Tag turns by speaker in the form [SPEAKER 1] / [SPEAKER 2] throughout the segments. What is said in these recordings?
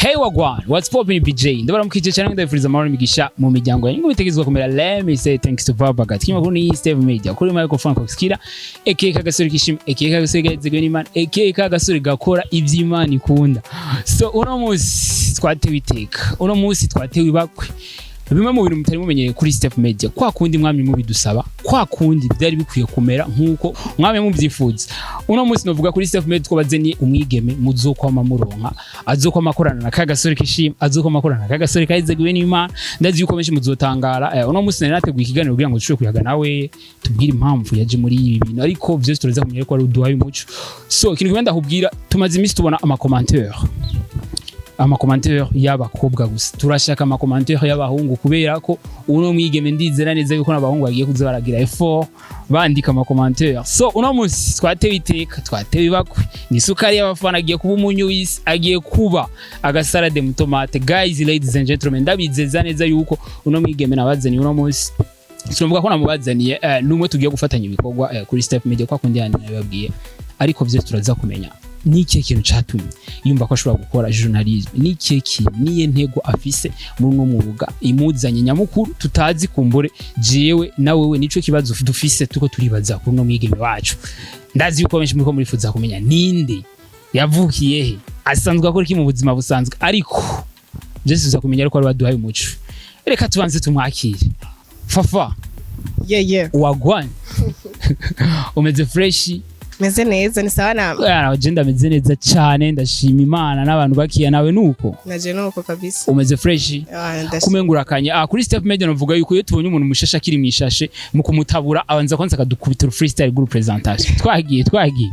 [SPEAKER 1] Hey wagwan, what's poppin', BJ? Ndabaramukije cyane, ndabifuriza amahoro n'imigisha mu miryango yanyu bitegezwa kumera. Let me say thanks to Baba Gat. Kimakuru ni Steve Media. Kuri microphone Coxkira, aka kagasore kishima, aka kagasore gahezegwe n'Imana, aka kagasore gakora ivy'Imana ikunda. So uno munsi twatewe iteka. Uno munsi twatewe ibakwe. Bimwe mu bintu mutari mumenyereye kuri Step Media, kwa kundi mwamye mubidusaba, kwa kundi byari bikwiye kumera nkuko mwamye mubyifuza. Uno munsi novuga kuri Step Media twabazeniye umwigeme muzokwama muronka, azokwama akorana na kagasore kishima, azokwama akorana na kagasore kahizeguwe n'Imana. Ndazi yuko benshi muzotangara. Uno munsi nari nateguye ikiganiro kugira ngo dushobore kuyaga nawe, tubwire impamvu yaje muri ibi bintu, ariko vyose turaza kumenya ko ari uduhaye umuco. So ikintu kimwe ndakubwira, tumaze iminsi tubona ama commentaire y'abakobwa gusa. Turashaka ama commentaire y'abahungu, kubera ko uno mwigeme ndizera neza yuko n'abahungu bagiye kuza baragira effort bandika ama commentaire. So uno munsi twatewe iteka, twatewe ibakwe, ni isukari y'abafana, agiye kuba umunyu w'isi, agiye kuba agasarade mu tomate. Guys, ladies and gentlemen, ndabizeza neza yuko uno mwigeme nabazaniye uno munsi, sinavuga ko namubazaniye, numwe tugiye gufatanya ibikorwa kuri Step Media, kwa kundi yandi nabibabwiye. Ariko vyose turaza kumenya ni ikihe kintu catumye yumva ko ashobora gukora journalisme, ni ikihe kintu, niye ntego afise muri uno mwuga imuzanye nyamukuru tutazi. Kumbure jewe na wewe nico kibazo dufise tuko turibaza kuri uno mwigeme wacu. Ndazi yuko benshi muriko murifuza kumenya ninde, yavukiye he, asanzwe akora iki mu buzima busanzwe, ariko byose tuza kumenya ariko ari baduhaye umuco. Reka tubanze tumwakire. Fafa.
[SPEAKER 2] Yeah.
[SPEAKER 1] Wagwan, umeze fresh?
[SPEAKER 2] Meze neza, ni sawa namwe?
[SPEAKER 1] Je ndameze neza cyane, ndashima Imana n'abantu bakiya. Nawe nuko?
[SPEAKER 2] Naje nuko kabisa.
[SPEAKER 1] Umeze fresh?
[SPEAKER 2] Ah, ndashima.
[SPEAKER 1] Kumengurakanye kuri Step Media navuga yuko iyo tubonye umuntu mushasha akiri mwishashe, mu kumutabura abanza kwanza akadukubita freestyle group presentation. Twagiye, twagiye.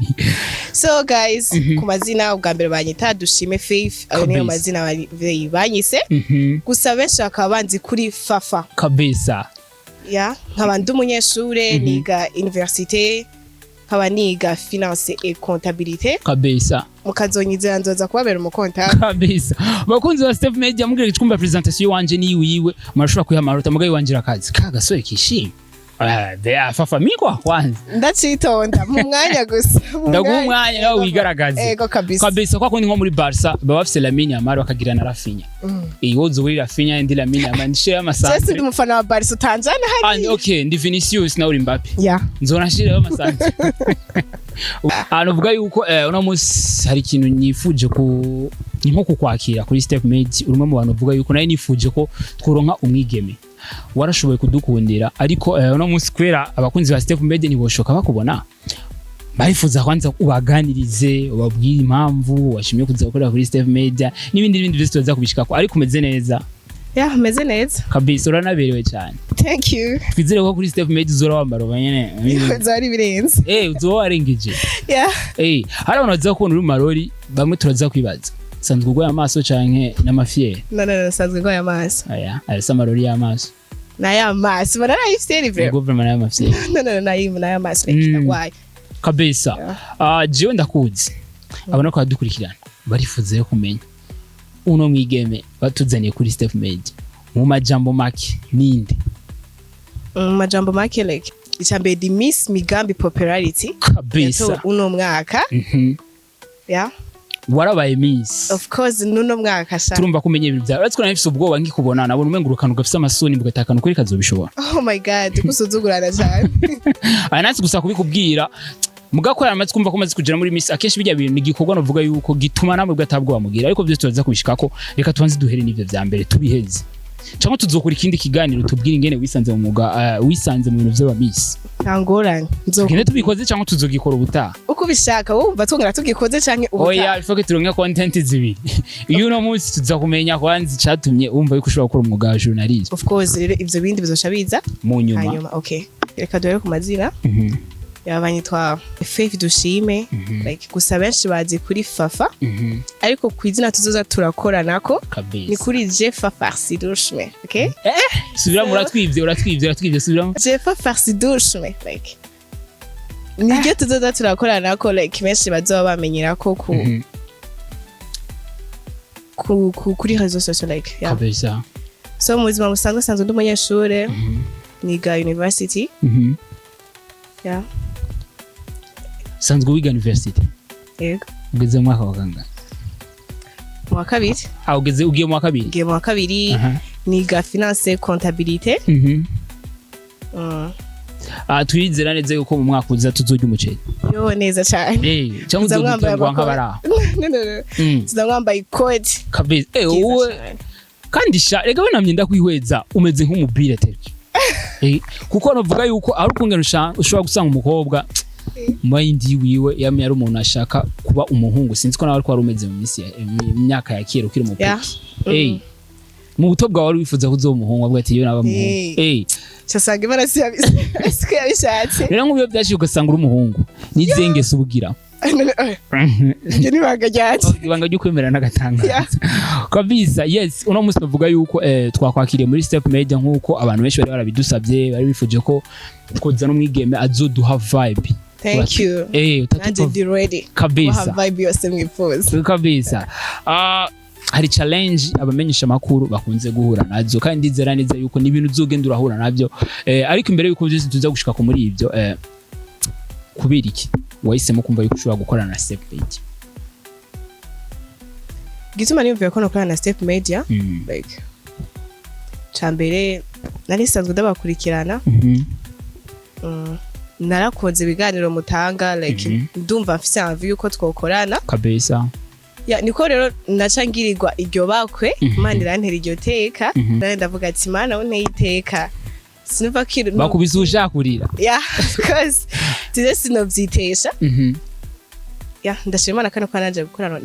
[SPEAKER 2] So guys, ku mazina ubwa mbere banyita Dushime Faith, ayo niyo mazina banyise. Gusa benshi bakaba banzi kuri Fafa. Ya, nkaba ndi umunyeshure, niga université, nkaba niga finance et comptabilité. Mukazonyizera nzoza kubabera umukonta.
[SPEAKER 1] Kabisa. Bakunzi ba Step Media, mugire twumva presentation wanje ni wiwe, murashobora kwiha amanota, mugaye wanje akazi kagasore kishimye. Ah, de Fafa mikwa kwanza.
[SPEAKER 2] Ndacitonda mu mwanya gusa mu
[SPEAKER 1] Ndaguha umwanya nawe wigaragaze.
[SPEAKER 2] Ego kabisa.
[SPEAKER 1] Kabisa, kwa kundi nko muri Barca baba bafise Lamine Yamal, bakagira na Raphinha. Iyo uzo uri Raphinha, ndi Lamine Yamal, ndishira
[SPEAKER 2] Jesse,
[SPEAKER 1] amasantre.
[SPEAKER 2] ndi umufana wa Barca, utanjana
[SPEAKER 1] Ah,
[SPEAKER 2] hariya.
[SPEAKER 1] okay, ndi Vinicius nawe uri Mbappe.
[SPEAKER 2] Ya.
[SPEAKER 1] Nzona nshirayo amasantre. Ahantu uvuga yuko uno munsi hari ikintu nifuje ku ni nko kukwakira kuri Step Made. Uri umwe mu bantu uvuga yuko nawe nifuje ko tworonka umwigeme, warashoboye kudukundira, ariko uno munsi kubera abakunzi ba Step Made ntiboshoka bakubona, barifuza kwanza ubaganirize, ubabwire impamvu washimye kuza gukorera kuri Step Media n'ibindi n'ibindi byose tuza kubishikako. Ariko umeze neza?
[SPEAKER 2] Ya, meze neza.
[SPEAKER 1] Kabisa, uranaberewe cyane.
[SPEAKER 2] Thank you.
[SPEAKER 1] Twizere ko kuri Step Media uzora wambara uba nyene.
[SPEAKER 2] Zari birenze.
[SPEAKER 1] Uzoba warengeje.
[SPEAKER 2] Ya.
[SPEAKER 1] Hari abantu baza kubona uri mu marori, bamwe turaza kwibaza sanzwe urwaye amaso canke n'amafyeri?
[SPEAKER 2] No, sanzwe ngoye amaso.
[SPEAKER 1] Aya arasa amarori y'amaso.
[SPEAKER 2] Naya maso ubona nayifite vraiment.
[SPEAKER 1] Ubwo vraiment n'ayo mafyeri?
[SPEAKER 2] No, nayo amaso, like, ndagwaye.
[SPEAKER 1] Kabisa.
[SPEAKER 2] Yeah.
[SPEAKER 1] Ah, jewe ndakuzi, abona ko badukurikirana barifuza yo kumenya uno mwigeme batuzaniye kuri Step Media, mu majambo make ninde?
[SPEAKER 2] Mu majambo make, like, icambere di Miss Migambi Popularity yatowe uno mwaka. Yeah.
[SPEAKER 1] Warabaye Miss?
[SPEAKER 2] Of course, nuno mwaka sha.
[SPEAKER 1] Turumva ko umenye ibintu byawe, uretse ko nari mfise ubwoba nkikubona, nabona umenga urukano gafise amasoni, mugatakana ukuri kazobishobora.
[SPEAKER 2] Oh my God, kusuzugurana cyane.
[SPEAKER 1] Aya natsi gusa kubikubwira mugakora amaze kumva ko umaze kugera muri Miss, akenshi bijya bintu ni igikorwa novuga yuko gituma namwe bwatabwo bamugira, ariko byose turaza kubishikako. Reka tubanze duhere n'ivyo vya mbere tubiheze, cyangwa tuzokora ikindi kiganiro tubwire ingene wisanze mu mwuga, wisanze mu bintu vy'aba Miss.
[SPEAKER 2] Nta ngorane.
[SPEAKER 1] Tugende tubikoze cyangwa tuzogikora ubutaha?
[SPEAKER 2] Uko ubishaka, wumva twongera tugikoze canke
[SPEAKER 1] Oya,
[SPEAKER 2] ubutaha?
[SPEAKER 1] il faut que turonke content zibiri. Iyo uno munsi tuza kumenya kwanza icatumye wumva yuko ushobora gukora umwuga wa journalisme.
[SPEAKER 2] Of course, rero ivyo bindi bizoca biza
[SPEAKER 1] mu nyuma.
[SPEAKER 2] Hanyuma, okay, reka duhere ku mazina. Yaba nyitwa Faith Dushime, like, gusa benshi bazi kuri Fafa, ariko ku izina tuzoza turakoranako ni kuri Jefa Farsi Dushime, okay?
[SPEAKER 1] Subiramo, uratwivye, uratwivye, uratwivye, subiramo.
[SPEAKER 2] Jefa Farsi Dushime, like, niryo tuzoza turakoranako, like, benshi bazoba bamenyerako ku kuri réseaux sociaux, like, yeah. So mu buzima busanzwe, sanzwe ndi umunyeshure, niga university. Yeah.
[SPEAKER 1] Sanzwe wiga university?
[SPEAKER 2] Yego.
[SPEAKER 1] Ugeze mu mwaka wa kangahe?
[SPEAKER 2] Mu wa kabiri.
[SPEAKER 1] Ah, ugeze, ugiye mu wa kabiri?
[SPEAKER 2] Ngiye mu wa kabiri. Niga finance comptabilité.
[SPEAKER 1] Ah, turizera neza yuko mu mwaka uza tuzorya umuceri.
[SPEAKER 2] Yo, neza cyane.
[SPEAKER 1] Cyangwa
[SPEAKER 2] Tuza mwambaye
[SPEAKER 1] uzodutungwa nk'abaraho.
[SPEAKER 2] No, no, no. Tuza mwambaye ikoti.
[SPEAKER 1] Kabisa.
[SPEAKER 2] Byiza
[SPEAKER 1] Wowe
[SPEAKER 2] cane.
[SPEAKER 1] Kandi sha, rega we namye ndakwihweza, umeze nk'umubire teryo. Kuko navuga yuko ari ukungene ushobora gusanga umukobwa mind wiwe yamye ari umuntu ashaka kuba umuhungu. Sinzi ko nawe ariko wari umeze mu minsi mu myaka ya kera ukiri mu petit. Mu buto bwawe wari wifuza ko uzoba umuhungu, avuga ati iyo naba umuhungu.
[SPEAKER 2] Cyasanga ibara si siko yabishatse.
[SPEAKER 1] Rero nk'ubu iyo byashika ugasanga uri umuhungu, n'izihe ngeso ubugira?
[SPEAKER 2] Ibyo ni ibanga ryanje.
[SPEAKER 1] Ibanga ryo kwemera n'agatangaza kabisa. Yes, uno munsi bavuga yuko twakwakiriye muri Step Media nk'uko abantu benshi bari barabidusabye, bari bifuje ko twoza n'umwigeme azoduha vibe.
[SPEAKER 2] Thank you. Nanjye ndi ready
[SPEAKER 1] Kabisa.
[SPEAKER 2] kubaha vibe yose mwifuza.
[SPEAKER 1] Kabisa. Ah, hari challenge abamenyesha makuru bakunze guhura nazo, kandi ndizera neza yuko ni ibintu uzogenda urahura nabyo. Ariko imbere yuko byose tuza gushika ku muri ibyo, kubera iki wahisemo kumva yuko ushobora gukorana na Step Media?
[SPEAKER 2] Gituma niyumviye ko nokorana na Step Media, like, ca mbere nari nsanzwe ndabakurikirana. Narakunze ibiganiro mutanga, like, ndumva mfise envie yuko twokorana. Ya, niko rero naca ngirirwa iryo bakwe. Imana irantera iryo teka. Nari ndavuga ati: "Mana, unteye iteka, sinumva ko
[SPEAKER 1] Bakubise ushakurira.
[SPEAKER 2] Yeah, of course, tuze sinovyitesha. Ya, ndashima Imana kano ko naje gukorana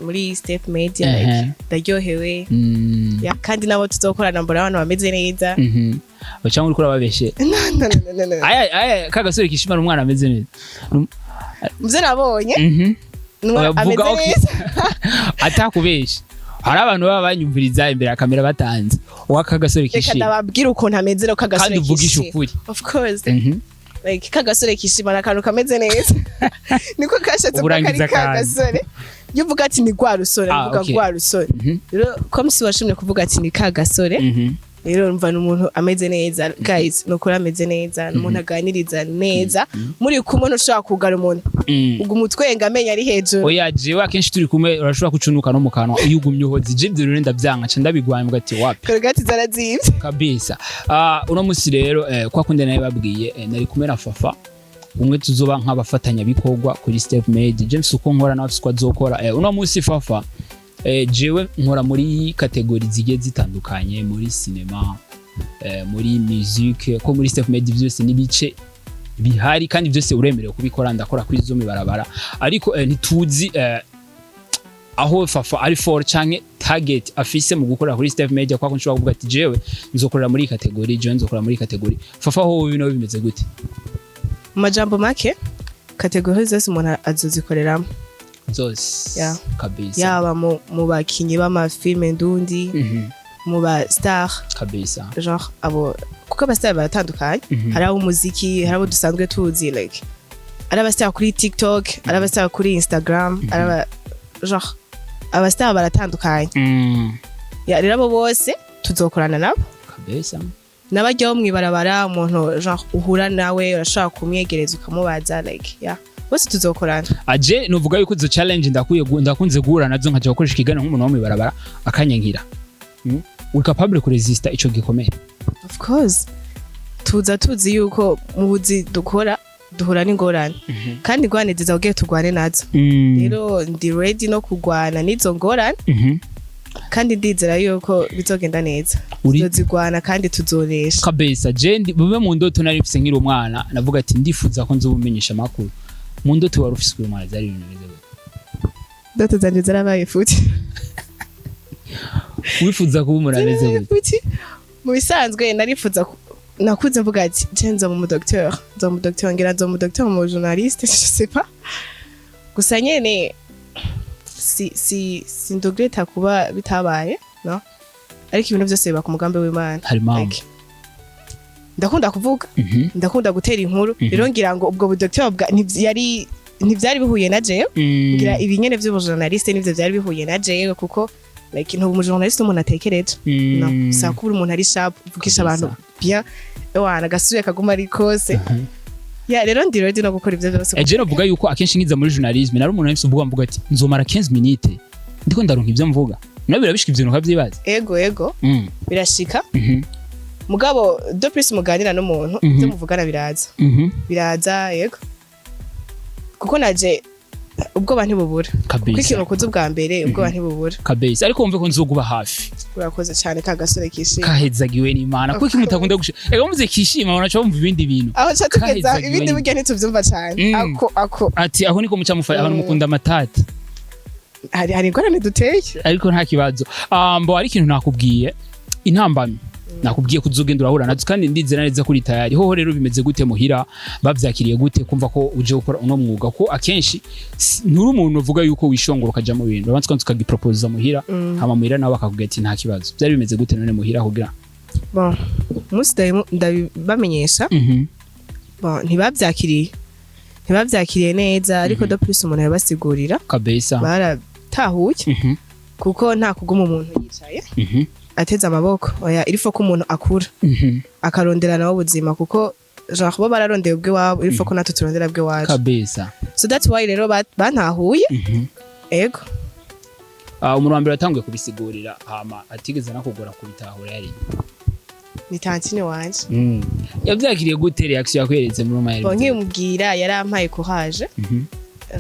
[SPEAKER 2] muri Step Media, like, ndaryohewe. Ya, kandi nabo tuzokorana mbona abantu bameze neza.
[SPEAKER 1] Cyangwa uriko urababeshe?
[SPEAKER 2] No, no, no, no, no.
[SPEAKER 1] Aya aya kagasore kishimana, umwana ameze neza.
[SPEAKER 2] Muvyo nabonye,
[SPEAKER 1] Oya,
[SPEAKER 2] ameze
[SPEAKER 1] vuga, okay.
[SPEAKER 2] neza.
[SPEAKER 1] Atakubesha, hari abantu baba banyumviriza imbere ya kamera batanze uwa kagasore
[SPEAKER 2] Reka
[SPEAKER 1] kishima.
[SPEAKER 2] ndababwira ukuntu ameze rero kagasore
[SPEAKER 1] Kandi uvugisha
[SPEAKER 2] kishima.
[SPEAKER 1] ukuri.
[SPEAKER 2] Of course. Like, kagasore kishima ni akantu kameze neza, niko kashatse kuvuga ko ari
[SPEAKER 1] Uburangiza kandi.
[SPEAKER 2] Kagasore iyo uvuga ati ni rwa rusore, uvuga rwa rusore. Rero comme si washimye kuvuga ati ni kagasore, rero mva ni umuntu ameze neza, guys, ni ukuri ameze neza, ni umuntu aganiriza neza, muri kumwe ntushobora kugara umuntu, uguma utwenga amenyo ari hejuru.
[SPEAKER 1] Oya, jewe akenshi turi kumwe urashobora kucunuka no mu kanwa iyo ugumye uhoze. Je ivyo rero ndavyanka, nca ndabigwanya, mvuga ati wapi.
[SPEAKER 2] Korogati zarazivye.
[SPEAKER 1] Kabisa. Ah, uno musi rero, kwa kundi nawe babwiye, nari kumwe na Fafa umwe tuzoba nk'abafatanyabikorwa kuri Step Media. James uko nkora nawe afise uko azokora. Uno musi Fafa, jewe nkora muri catégories zigiye zitandukanye, muri cinéma, muri musique, ko muri Step Media byose n'ibice bihari kandi byose uremerewe kubikora. Ndakora kuri zo mibarabara, ariko ntituzi aho Fafa ari fort canke target afise mu gukorera kuri Step Media, kwa ko nshobora kuvuga ati jewe nzokorera muri iyi catégorie, jewe nzokorera muri iyi catégorie. Fafa, ho bino bimeze gute?
[SPEAKER 2] Mu majambo make, catégories zose umuntu azozikoreramo.
[SPEAKER 1] Zose?
[SPEAKER 2] Yeah.
[SPEAKER 1] Kabisa.
[SPEAKER 2] Yaba mu bakinyi b'amafilme ndundi, mu ba star, genre abo, kuko aba star baratandukanye. Hari ab'umuziki, hari abo dusanzwe tuzi, like ari aba star kuri TikTok, ari aba star kuri Instagram, ari aba, genre aba star baratandukanye. Ya, rero abo bose tuzokorana nabo. N'abajyaho mw'ibarabara, umuntu genre uhura nawe urashobora kumwegereza ukamubaza, like, yeah, bose tuzokorana.
[SPEAKER 1] Aje nuvuga yuko izo challenge ndakwiye ndakunze guhura nazo, nkaja gukoresha ikiganiro nk'umuntu wo mw'ibarabara akanyankira. Uri capable kuresista ico gikomeye?
[SPEAKER 2] Of course, tuza tuzi yuko mu buzi dukora duhura n'ingorane, kandi ingorane ziza kugira turwane nazo. Rero ndi ready no kurwana n'izo ngorane, kandi ndizera yuko bizogenda neza. Tuzozigwana kandi tuzonesha.
[SPEAKER 1] Kabisa. Je ndi bumwe mu ndoto nari mfise nkiri umwana, navuga ati ndifuza ko nzobumenyesha amakuru. Mu ndoto wari ufise uri umwana zari ibintu bimeze gute?
[SPEAKER 2] Ndoto zanje zarabaye futi.
[SPEAKER 1] Wifuza kuba umuntu ameze
[SPEAKER 2] Zarabaye
[SPEAKER 1] gute?
[SPEAKER 2] futi. Mu bisanzwe narifuza nakuze mvuga ati je nzoba umu docteur, nzoba umu docteur, ngira nzoba umu docteur, mu journaliste, je sais pas. Gusa nyene si sindogreta kuba bitabaye, no, ariko ibintu byose biba ku mugambi w'Imana.
[SPEAKER 1] Hari impamvu.
[SPEAKER 2] Like, ndakunda kuvuga, ndakunda gutera inkuru. Rero ngira ngo ubwo budocteur bwa ntivyari bihuye na jewe. Ngira ibi nyene vy'ubujournaliste nivyo vyari bihuye na jewe, kuko like ntuba umujournaliste umuntu atekereje, no saba kuba umuntu ari sharp, uvugisha abantu bien, ewana agasubiye kaguma ari kose. Ya, rero ndi ready no gukora ivyo byose.
[SPEAKER 1] Eje novuga yuko akenshi nkiza muri journalisme nari umuntu wese uvuga, mvuga ati nzomara 15 minutes. Ndiko ndaronka ivyo mvuga, nawe birabishika ivyo bintu ukavyibaza?
[SPEAKER 2] Ego. Birashika. Mugabo de plus muganira n'umuntu, ivyo muvugana biraza. Biraza, yego, kuko naje ubwoba ntibubura, kuko ikintu ukoze ubwa mbere, ubwoba ntibubura.
[SPEAKER 1] Kabisa, ariko wumve ko nzoguba hafi.
[SPEAKER 2] Urakoze cyane, ka gasore kishimye.
[SPEAKER 1] Kahezagiwe n'Imana. Kuko mutakunda gushima, ega muze kishima, banaca bumva ibindi bintu.
[SPEAKER 2] Aho ca tugeza
[SPEAKER 1] Kahezagiwe
[SPEAKER 2] ibindi burya ntituvyumva cyane. Ako
[SPEAKER 1] Ati aho niko muca mufa abantu mukunda amatati.
[SPEAKER 2] Hari ingorane duteye.
[SPEAKER 1] Ariko nta kibazo. Mbo hari ikintu nakubwiye, intambamyi nakubwiye kuzogenda urahura nazo, kandi ndizera neza kuri tayari. Hoho rero bimeze gute muhira? Bavyakiriye gute kumva ko uje gukora uno mwuga? Ko akenshi nturi umuntu uvuga yuko wishongora ukaja mu bintu, urabanza ukanza ukagipropoza muhira, hama muhira nabo bakakubwira ati nta kibazo. Byari bimeze gute none muhira kugira
[SPEAKER 2] Bon, umunsi ndabibamenyesha, bon, ntibavyakiriye neza, ariko de plus umuntu yabasigurira, baratahuye, kuko nta kuguma umuntu yicaye ateze amaboko. Oya, il faut ko umuntu akura, akarondera nawe ubuzima, kuko genre bo bararondeye ubw'iwabo, il faut ko natwe turondera bw'iwacu. So that's why rero bantahuye. Ego.
[SPEAKER 1] Umuntu wa mbere watanguye kubisigurira hama atigeze anakugora kubitahura yari?
[SPEAKER 2] Ni tantine wanje.
[SPEAKER 1] Yavyakiriye gute? Reaction yakweretse muri mayeri?
[SPEAKER 2] Bon, nkimubwira yarampaye courage.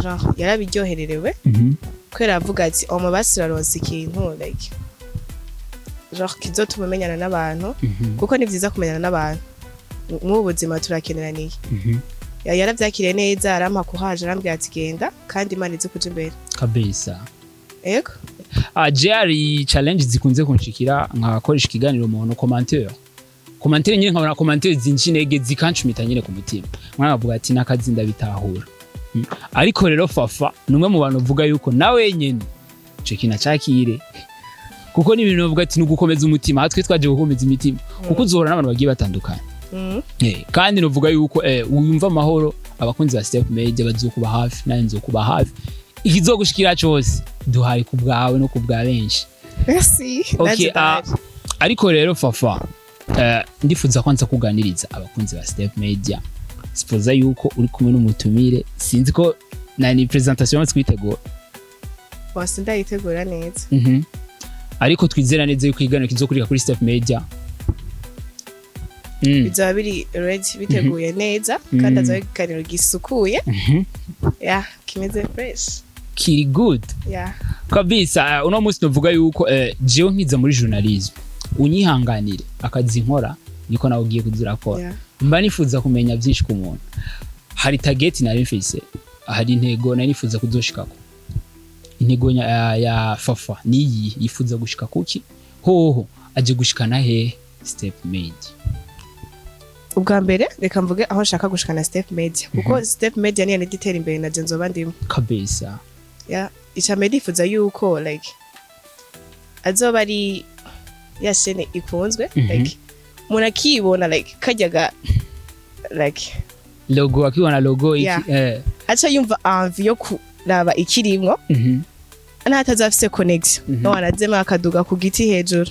[SPEAKER 2] Genre yarabiryohererewe, kubera avuga ati omo basi uraronse ikintu like genre kizotuma umenyana n'abantu, kuko ni vyiza kumenyana n'abantu mw'ubu buzima, turakeneraniye. Yaravyakiriye neza, arampa courage, arambwira ati genda kandi Imana izi kuja imbere. Ego.
[SPEAKER 1] Je hari challenge zikunze kunshikira, nkakoresha ikiganiro umuntu commentaire nyine, nkabona commentaire zinshi intege, zikancumita nyine ku mutima, mwana avuga ati n'akazi ndabitahura. Ariko rero Fafa ni umwe mu bantu uvuga yuko nawe nyene ico kintu acakire, kuko ni ibintu bavuga ati ni ugukomeza umutima. Aha twe twaje gukomeza imitima, kuko uzohura n'abantu bagiye batandukanye. Kandi novuga yuko wumva amahoro, abakunzi ba Step Media bazokuba hafi, nawe nzokuba hafi. Ikizogushikira cose duhaye ku bwawe no ku bwa benshi.
[SPEAKER 2] Merci.
[SPEAKER 1] Okay,
[SPEAKER 2] Nanjye ndahari.
[SPEAKER 1] Ariko rero Fafa, ndifuza kwanza kuganiriza abakunzi ba Step Media. Sipoza yuko uri kumwe n'umutumire, sinzi ko na ni presentation yamaze kwitegura.
[SPEAKER 2] Bose ndayitegura neza.
[SPEAKER 1] Ariko twizera neza yuko ikiganiro kizokurika kuri Step Media.
[SPEAKER 2] Bizaba biri ready, biteguye neza, kandi azaba ari ikiganiro gisukuye, yeah, kimeze fresh.
[SPEAKER 1] Kiri good. Kabisa. Uno munsi novuga yuko jewe nkiza muri journalism, unyihanganire, akazi nkora niko nawe ugiye kuzirakora. Mba nifuza kumenya byinshi ku muntu. Hari target nari mfise, hari intego nari nifuza kuzoshikako. Intego ya Fafa niyi yifuza gushika kuki? Hoho aje gushikana he Step Media?
[SPEAKER 2] Ubwa mbere reka mvuge aho nshaka gushikana Step Media, kuko Step Media niyo niditera imbere na je nzoba ndimo. Yeah, icya mbere ndifuza yuko like azoba ari ya chaîne ikunzwe, like umuntu akibona like kajyaga like
[SPEAKER 1] Logo, akibona logo iki?
[SPEAKER 2] Aca yumva envie yo kuraba ikirimwo, n'ataza afise connection, no anazema akaduga ku giti hejuru,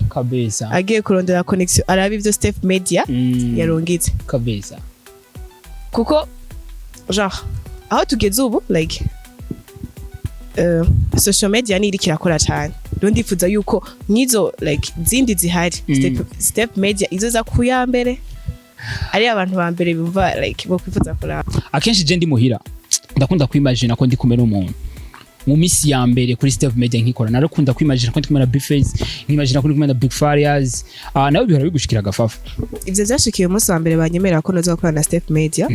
[SPEAKER 2] agiye kurondera connection, araba ivyo Step Media yarungitse. Kuko genre aho tugeze ubu, like social media ni iriko irakora cyane. Rero ndifuza yuko nk'izo like zindi zihari, Step Media izoza ku ya mbere, ari abantu ba mbere bumva like bo kwifuza kuraba.
[SPEAKER 1] Akenshi je ndi muhira ndakunda kwimagina ko ndi kumwe n'umuntu. Mu misi ya mbere kuri Step Media nkikora, narakunda kwimagina ko ndi kumwe na Bface, nkimagina ko ndi kumwe na Big Farious. Nawe bihora bigushikira gafafa?
[SPEAKER 2] Ivyo vyashikiye umunsi wa mbere banyemerera ko noza gukorana na Step Media.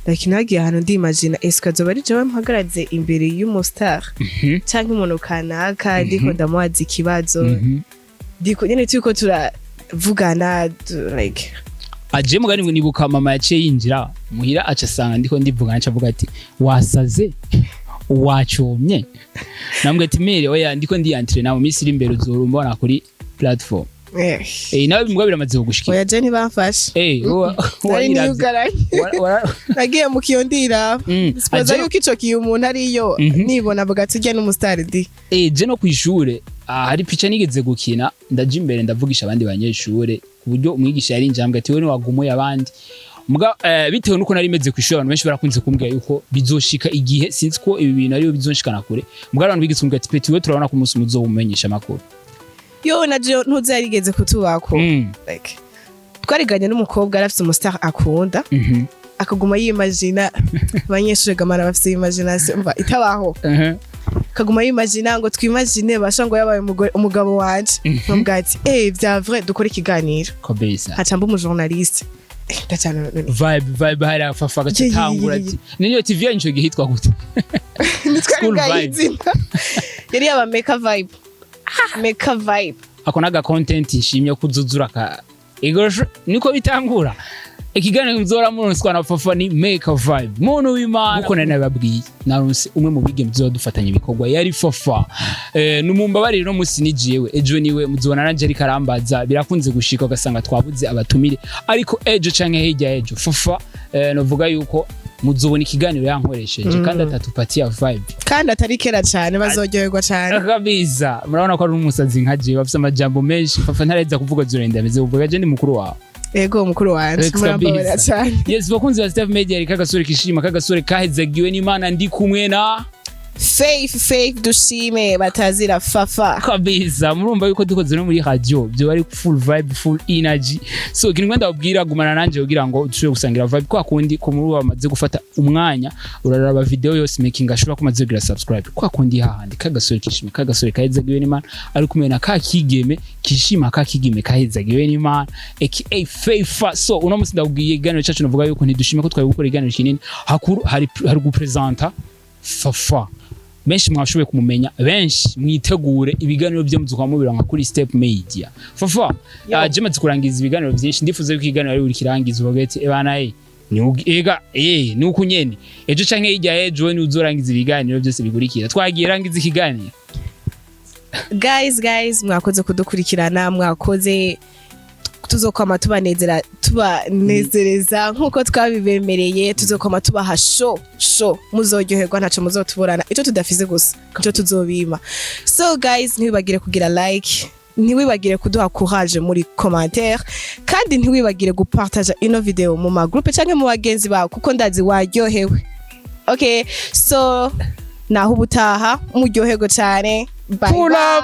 [SPEAKER 2] Like nagiye ahantu ndimagina, eske azoba ari jewe mpagaraze imbere y'umustar canke umuntu kanaka, ndiko ndamubaza ikibazo, ndiko nyene turiko turavugana like
[SPEAKER 1] Aje mugani ngo nibuka mama yaciye yinjira muhira, aca asanga ndiko ndivugana, aca avuga ati wasaze, wacomye. Namwe ati mère, oya, ndiko ndiyantre, mu minsi iri imbere uzorumbona kuri platform. Nawe bimwe biramaze kugushikira?
[SPEAKER 2] Oya, je ntibamfashe. Nari niyugaranye. Nagiye mu kiyo ndiraba. Sipoza yuko ico kiyo umuntu ariyo, nibona avuga ati urya n'umustar di.
[SPEAKER 1] Je no kwishure, hari picha nigeze gukina, ndaje imbere ndavugisha abandi banyeshure, ku buryo umwigisha yari njambwe ati wewe wagumuye abandi. Muga bitewe nuko nari meze kwishuri, abantu benshi barakunze kumbwira yuko bizoshika igihe, sinzi ko ibi bintu ariyo bizonshikana kure, muga abantu bigeze kumbwira ati: "Petit, we turabona ko umunsi muzobumenyesha amakuru."
[SPEAKER 2] Yo, naje ntuzi yarigeze kutubako. Like, twariganye n'umukobwa yari afise umustar akunda, akaguma yimagina. Abanyeshuri gamana bafise imagination mva itabaho. Akaguma yimagina ngo twimagine basha ngo yabaye umugabo wanje. Nkamubwira ati: "Eh, vya vrai, dukore ikiganiro." Haca mba umujournaliste. Eh, ndacana none.
[SPEAKER 1] Vibe, vibe hari Fafa gace tangura ati niyo TV yanyu ico gihe hitwa gute?
[SPEAKER 2] Ntitwari
[SPEAKER 1] School
[SPEAKER 2] bwaye
[SPEAKER 1] Vibe.
[SPEAKER 2] Izina yari yaba Meka Vibe, Meka Vibe.
[SPEAKER 1] Ako naga content nshimye kuzuzura ka igosho niko bitangura ikiganiro muzora muronswa na Fafa ni Make a Vibe. Muntu w'Imana, nkuko nari nababwiye, naronse umwe mu bigeme tuzoba dufatanya ibikorwa, yari Fafa. Numumbabarire, no musi ni jewe, ejo niwe muzobona nanje ariko arambaza. Birakunze gushika ugasanga twabuze abatumire, ariko ejo canke hirya ejo Fafa, novuga yuko muzobona ikiganiro yankoresheje kandi atatupatia vibe.
[SPEAKER 2] Kandi atari kera cyane, bazoryoherwa cyane.
[SPEAKER 1] Kabisa, murabona ko ari umusazi nka jewe, afise amajambo menshi. Fafa ntaraheza kuvuga, zurenda ameze kuvuga, je ndi mukuru wawe.
[SPEAKER 2] Ego, mukuru wanje.
[SPEAKER 1] Ex
[SPEAKER 2] Murambabarira
[SPEAKER 1] kabisa.
[SPEAKER 2] cyane.
[SPEAKER 1] Yes, bakunzi ba Step Media, reka kagasore kishima, kagasore kahezagiwe n'Imana, ndi kumwe na
[SPEAKER 2] Faith, Faith Dushime batazira Fafa.
[SPEAKER 1] Kabisa, murumva yuko dukoze no muri radio byo ari full vibe, full energy. So ikintu ngenda ndababwira, gumana nanje kugira ngo dushobore gusangira vibe kwa kundi. Ko muri wamaze gufata umwanya uraraba video yose, making ashobora kumaze kugira subscribe kwa kundi hahandi. Kagasore kishima, kagasore kahezagiwe n'Imana, ari kumwe na ka kigeme kishima, ka kigeme kahezagiwe n'Imana, aka Faith. So uno musi ndabwiye ikiganiro cyacu, navuga yuko ntidushime ko twari gukora ikiganiro kinini hakuru, hari gupresenta Fafa. Benshi mwashoboye kumumenya, benshi mwitegure ibiganiro bye muzuka mubira kuri Step Media. Fafa,
[SPEAKER 2] Yo.
[SPEAKER 1] Je maze kurangiza ibiganiro byinshi, ndifuza yuko ikiganiro ari buri kirangiza uvuga ati: "Ebana, ni ega ni uku nyene ejo canke hirya ejo ni uzorangiza ibiganiro byose bikurikira." Twagiye, rangiza ikiganiro.
[SPEAKER 2] Guys, guys, mwakoze kudukurikirana, mwakoze. Tuzokwama tubanezera, tubanezereza nkuko twabibemereye. Tuzokwama tubaha show, show muzoryoherwa, ntaco muzotuburana. Ico tudafise gusa ico tuzobima. So guys, ntiwibagire kugira like, ntiwibagire kuduha courage muri commentaire, kandi ntiwibagire gupartager ino video mu magroupe canke mu bagenzi bawe, kuko ndazi waryohewe. Okay, so naho ubutaha, muryoherwe cyane. Bye.
[SPEAKER 1] Pull
[SPEAKER 2] bye.
[SPEAKER 1] Up.